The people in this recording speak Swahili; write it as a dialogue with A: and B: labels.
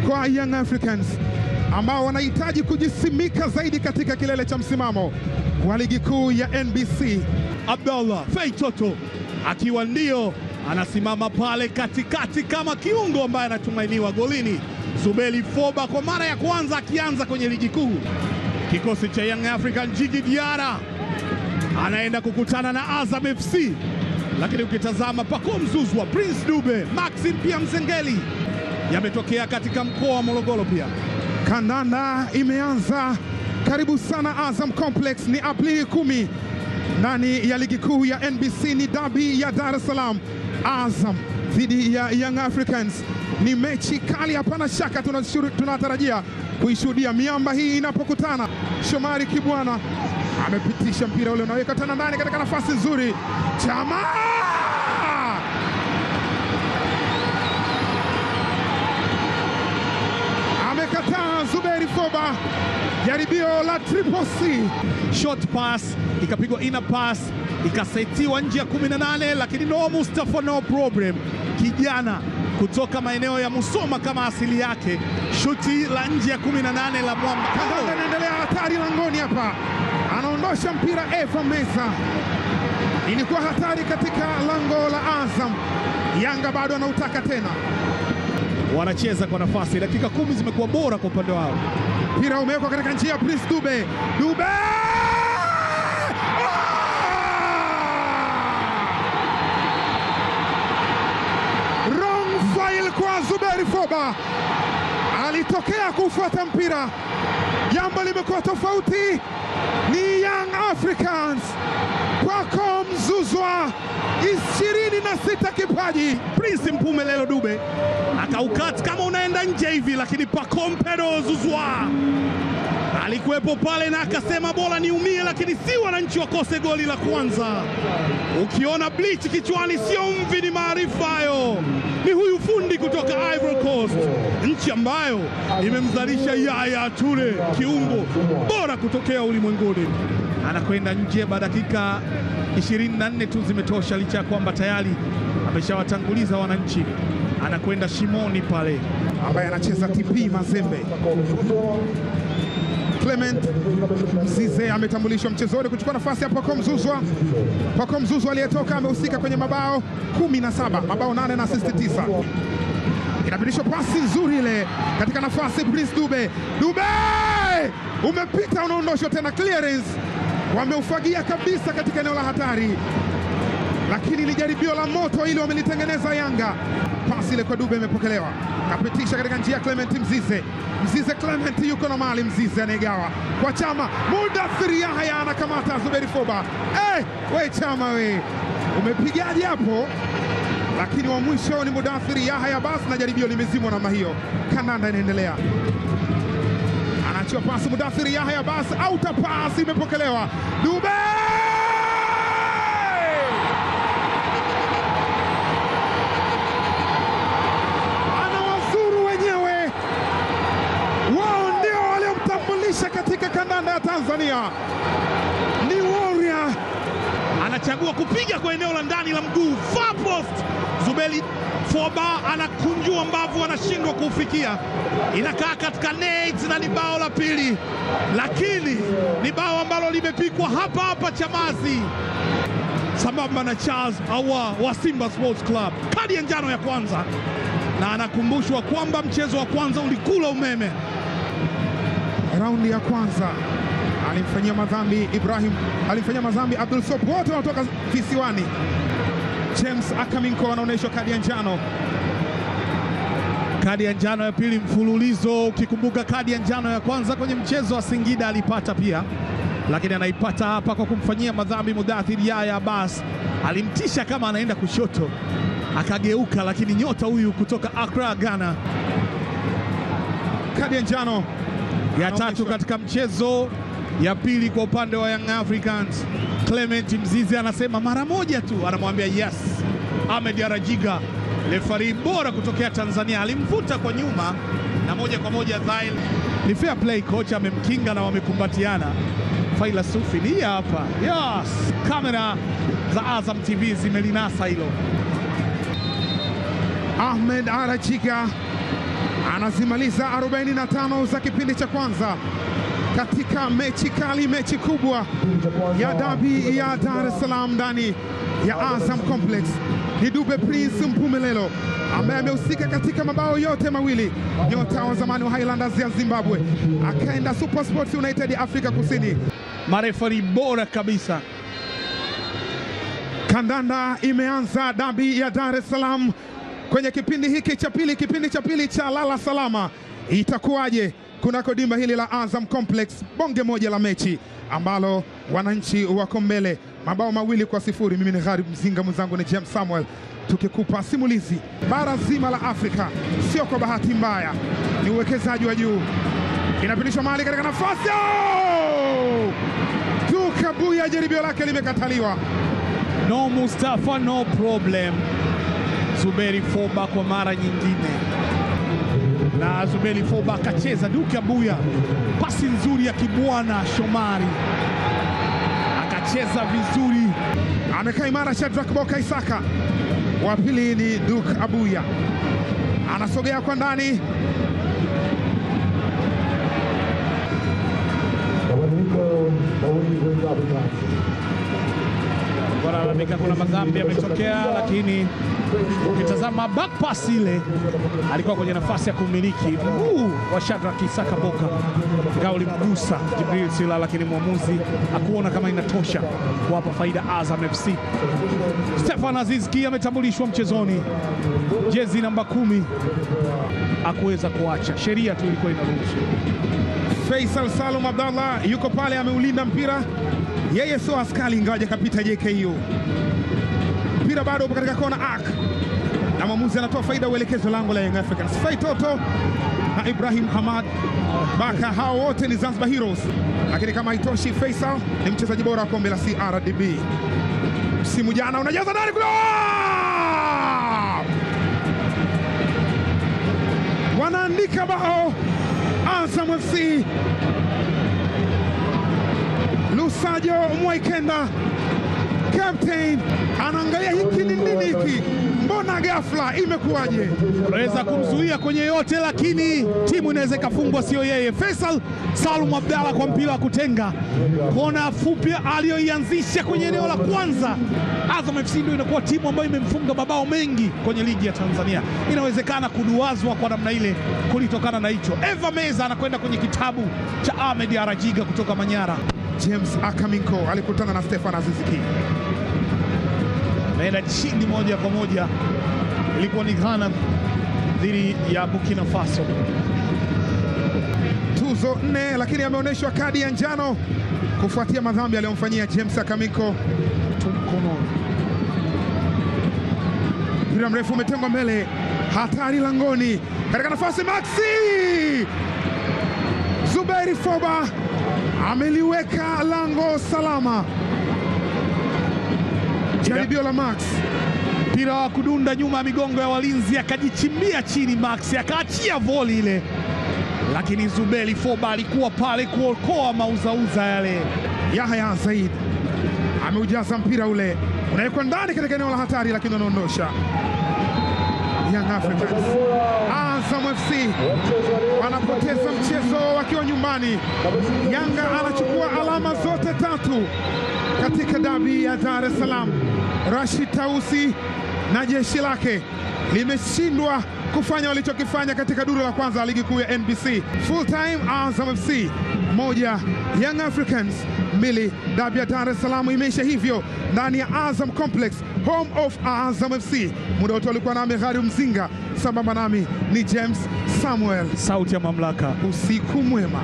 A: kwa Young Africans ambao wanahitaji kujisimika zaidi katika kilele cha msimamo wa ligi kuu ya NBC.
B: Abdallah Feitoto akiwa ndio anasimama pale katikati kama kiungo ambaye anatumainiwa golini. Zuberi Foba kwa mara ya kwanza akianza kwenye ligi kuu. Kikosi cha Young African, Djigui Diarra anaenda kukutana na Azam FC, lakini ukitazama Pacome Zouzoua, Prince Dube, Maxim pia Mzengeli yametokea katika mkoa wa Morogoro pia.
A: Kandanda imeanza. Karibu sana Azam Complex. Ni Aprili 10 ndani ya ligi kuu ya NBC. Ni dabi ya Dar es Salaam, Azam dhidi ya Young Africans. Ni mechi kali, hapana shaka tunatarajia kuishuhudia miamba hii inapokutana. Shomari Kibwana amepitisha mpira ule, unaweka tena ndani katika nafasi nzuri. Chama amekataa Zuberi Foba, jaribio la Triple C.
B: Short pass ikapigwa, inner pass ikasetiwa nje ya 18, lakini no Mustafa, no problem. Kijana kutoka maeneo ya Musoma kama asili yake, shuti la nje ya 18 la mwamba.
A: Kandanda inaendelea, hatari langoni hapa, anaondosha mpira Eva Meza. Ilikuwa hatari katika lango la Azam. Yanga bado anautaka tena,
B: wanacheza kwa nafasi. Dakika 10 zimekuwa bora kwa upande wao.
A: Mpira umewekwa katika njia ya Prince Dube. Dube! Wrong file kwa Zuberi Foba. Alitokea kufuata mpira. Jambo limekuwa tofauti. Ni Young Africans. Pacome Zouzoua 26 kipaji.
B: Prince Mpumelelo Dube akaukata kama unaenda nje hivi, lakini Pacome Pedro Zouzoua alikuwepo pale na akasema bora niumie, lakini si wananchi wakose goli la kwanza. Ukiona bleach kichwani sio mvi, ni maarifa hayo. Ni huyu fundi kutoka Ivory Coast, nchi ambayo imemzalisha Yaya Toure, kiungo bora kutokea ulimwenguni. Anakwenda nje baada dakika 24 tu zimetosha, licha ya kwamba tayari ameshawatanguliza wananchi. Anakwenda shimoni pale,
A: ambaye anacheza TP Mazembe. Clement Mzize ametambulishwa mchezoni kuchukua nafasi ya Pacome Zouzoua. Pacome Zouzoua aliyetoka amehusika kwenye mabao 17, mabao 8 na assist 9. Inapitishwa pasi nzuri ile katika nafasi Prince Dube. Dube! Umepita, unaondoshwa tena, clearance. Wameufagia kabisa katika eneo la hatari, lakini ni jaribio la moto ili wamelitengeneza Yanga. Pasi ile kwa Dube imepokelewa, kapitisha katika njia Clement Mzize. Mzize Clement yuko na mali, Mzize anegawa kwa Chama. Mudathir Yahya anakamata Zuberi Foba. We Chama we, umepigaje hapo? Lakini wa mwisho ni Mudathir Yahya basi, na jaribio limezimwa namna hiyo. Kandanda inaendelea. Anachiwa pasi Mudathir Yahya basi, outer pass imepokelewa. Dube! Anawazuru wenyewe. Wao ndio waliomtambulisha katika kandanda ya Tanzania. Ni Warrior.
B: Anachagua kupiga kwa eneo la ndani la mguu, far post. Zuberi Foba anakunjua mbavu, anashindwa kuufikia. Inakaa katika net na ni bao la pili, lakini ni bao ambalo limepikwa hapa hapa Chamazi, sambamba na Charles Awa wa Simba Sports Club. Kadi ya njano ya kwanza, na anakumbushwa kwamba mchezo wa kwanza ulikula umeme.
A: Raundi ya kwanza alimfanyia madhambi Ibrahim, alimfanyia madhambi Abdul Sop, wote wanatoka visiwani. James Akaminko anaonyeshwa kadi ya njano.
B: Kadi ya njano ya pili mfululizo. Ukikumbuka kadi ya njano ya kwanza kwenye mchezo wa Singida alipata pia, lakini anaipata hapa kwa kumfanyia madhambi Mudathir Yahya Abbas. Alimtisha kama anaenda kushoto, akageuka, lakini nyota huyu kutoka Accra, Ghana.
A: Kadi ya njano
B: ya tatu katika mchezo ya pili kwa upande wa Young Africans. Clement Mzize anasema mara moja tu, anamwambia yes. Ahmed Arajiga, refari bora kutokea Tanzania, alimvuta kwa nyuma na moja kwa moja Dhail. Ni fair play, kocha amemkinga na wamekumbatiana. Faila Sufi ni hapa. Yes, kamera za Azam TV zimelinasa hilo.
A: Ahmed Arajiga Anazimaliza 45 za kipindi cha kwanza katika mechi kali, mechi kubwa ya dabi ya Dar es Salaam ndani ya Azam Complex. Ni Dube Prince Mpumelelo ambaye amehusika katika mabao yote mawili, nyota wa zamani wa Highlanders ya Zimbabwe, akaenda Super Sports United Afrika Kusini.
B: Marefari bora kabisa.
A: Kandanda imeanza dabi ya Dar es Salaam kwenye kipindi hiki cha pili, kipindi cha pili cha lala salama. Itakuwaje kunako dimba hili la Azam Complex? Bonge moja la mechi ambalo wananchi wako mbele mabao 2-0. Mimi ni Gharib Mzinga, mwenzangu ni James Samuel, tukikupa simulizi bara zima la Afrika. Sio kwa bahati mbaya, ni uwekezaji wa juu. Inapitishwa mali katika nafasi, Dukabuya, jaribio lake limekataliwa.
B: No Mustafa, no problem. Zuberi Foba kwa mara nyingine, na Zuberi Foba akacheza Dukabuya, pasi nzuri ya Kibwana Shomari, akacheza vizuri.
A: Amekaa imara Shadrack Boka Isaka, wa pili ni Dukabuya, anasogea kwa ndani.
B: Wanalalamika kuna madhambi yametokea, lakini ukitazama back pass ile alikuwa kwenye nafasi ya kumiliki mguu wa Shadrack Isaka Boka, ingawa ulimgusa Jibril Sila, lakini mwamuzi hakuona kama inatosha kuwapa faida Azam FC. Stefan Aziz Ki ametambulishwa mchezoni, jezi namba 10, hakuweza kuacha, sheria tu ilikuwa inaruhusu.
A: Faisal Salum Abdallah yuko pale, ameulinda mpira. Yeye sio askari ingawa kapita JKU. Mpira bado upo katika kona arc, na mwamuzi anatoa faida uelekezo lango la Young Africans. Faitoto na Ibrahim Hamad Baka, hao wote ni Zanzibar Heroes. Lakini kama haitoshi, Faisal ni mchezaji bora wa kombe la CRDB msimu jana. Unajaza ndani kule, wanaandika bao Azam FC. Lusajo Mwaikenda, captain, anaangalia hiki ni nini hiki, mbona ghafla imekuwaje?
B: Unaweza kumzuia kwenye yote, lakini timu inaweza ikafungwa, sio yeye. Faisal Salum Abdalla kwa mpira wa kutenga, kona fupi aliyoianzisha kwenye eneo la kwanza. Azam FC ndio inakuwa timu ambayo imemfunga mabao mengi kwenye ligi ya Tanzania. Inawezekana kuduazwa kwa namna ile kulitokana na hicho. Eva Meza anakwenda kwenye kitabu cha Ahmed Arajiga kutoka Manyara.
A: James Akaminko alikutana na Stefan Aziz Ki,
B: naenda chini moja kwa moja. Ilikuwa ni Ghana dhidi ya Burkina Faso.
A: Tuzo 4, lakini ameonyeshwa kadi ya njano kufuatia madhambi aliyomfanyia James Akaminko.
B: Mkononi,
A: mpira mrefu umetengwa mbele, hatari langoni, katika nafasi Maxi Zuberi Foba ameliweka lango salama. Jaribio la Max,
B: mpira wa kudunda nyuma ya migongo ya walinzi, akajichimbia chini Max, akaachia voli ile, lakini Zuberi Foba alikuwa pale kuokoa mauzauza yale.
A: Yahya Said ameujaza mpira ule, unawekwa ndani katika eneo la hatari, lakini anaondosha. Young Africans, Azam FC wanapoteza mchezo wakiwa nyumbani. Yanga anachukua alama zote 3 katika dabi ya Dar es Salaam. Rashid Tausi na jeshi lake limeshindwa kufanya walichokifanya katika duru la kwanza la ligi kuu ya NBC. Full time Azam FC 1, Young Africans 2. Dabi ya Dar es Salaam imeisha hivyo ndani ya Azam Complex, home of Azam FC. Muda wote walikuwa nami Gharib Mzinga, sambamba nami ni James Samuel,
B: sauti ya mamlaka.
A: Usiku mwema.